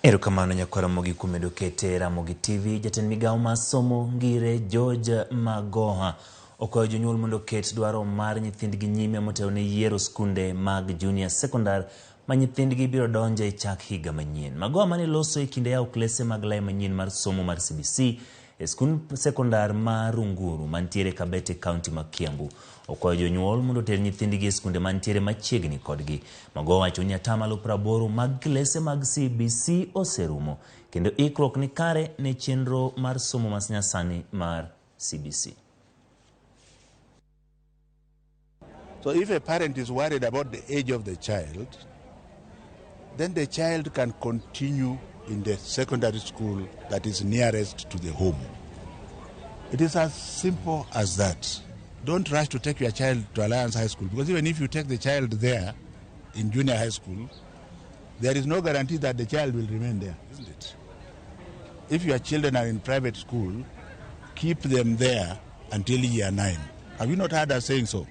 Erokamano nyakwar Ramogi kuom medo kete Ramogi TV. Jatend migawo mar somo Ngire George Magoha okwayo jonyuol mondo oket dwaro mar nyithindgi nyime motelo ne yiero skunde mag junior secondary ma nyithindgi biro donjo e chak higa manyien. Magoha mane loso e kinde yawo klese mag lai manyien mar somo mar CBC e skund sekondar ma Runguru mantiere Kabete kaunti ma Kiambu. Okwayo jonyuol mondo oter nyithindgi e skunde mantiere machiegni kodgi. Magoha wacho ni atamalo 80 mag klese mag CBC oserumo kendo ikruok ni kare ne chenro mar somo ma nyasani mar CBC. So if a parent is worried about the age of the child, then the child can continue in the secondary school that is nearest to the home. It is as simple as that. Don't rush to take your child to Alliance High School, because even if you take the child there in junior high school, there is no guarantee that the child will remain there, isn't it? If your children are in private school, keep them there until year 9. Have you not heard us saying so?